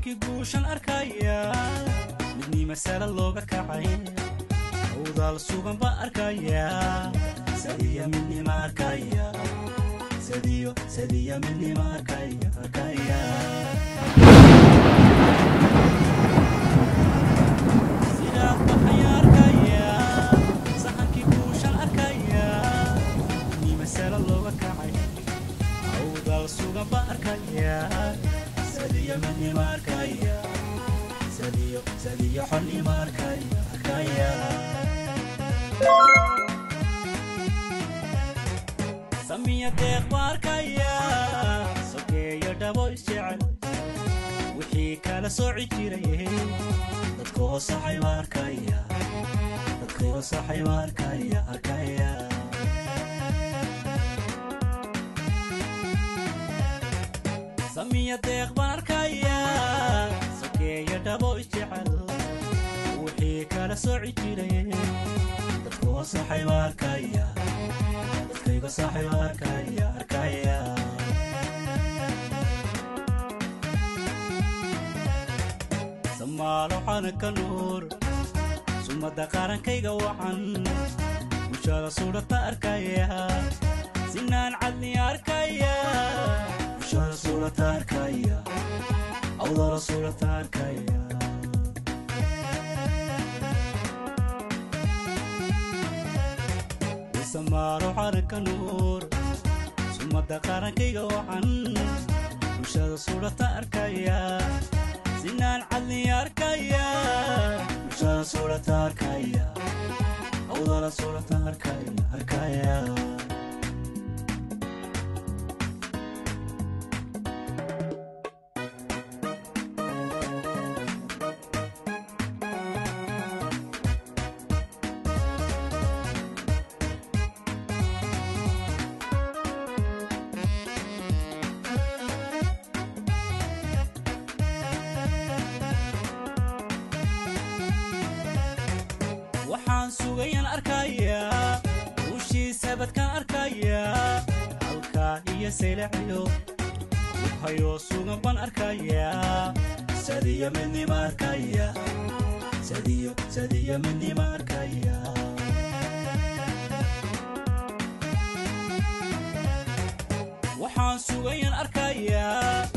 Saxankii guushan arkaya, midnii masale looga kacay, awdaal sugan ba arkaya, sadiya midnima arkaya, sadiyo sadiya midnima arkaya arkaya. Sidaad baxaya arkaya, saxankii guushan arkaya, midnii masale looga kacay, awdaal sugan ba arkaya, sadiyo midnima arkaya, sadiyo sadiyo xornima arkaya arkaya. Samiya deeq ba arkaya, sokeeyo dhabo isjecel, wixii kala sooci jiray dadkoo saxay ba arkaya, dadkoo saxay ba arkaya arkaya. Samiya deeq baan arkaya, sokeeyo dhabo isjecel, wixii kala sooci jiray dadkoo saxay ba arkaya, dadkayga saxay ba arkaya arkaya. Samaalo calanka nuur, sumada qarankayga wacan, bulshada suurata arkaya, sinaan cadli arkaya, bulshada suurata arkaya, awdala suurata arkaya. Samaalo calanka nuur, sumada qarankayga wacan, bulshada suurata arkaya, sinaan cadli arkaya, bulshada suurata arkaya, awdala suurata arkaya arkaya. Waxaan sugayan arkayaa, guushiisa badkaan arkayaa, halkaa iyo saylaciyo hayoo sugan baan arkayaa, sadiyo midnima arkaya, sadiyo sadiyo midnima arkaya. Waxaan sugayan arkayaa,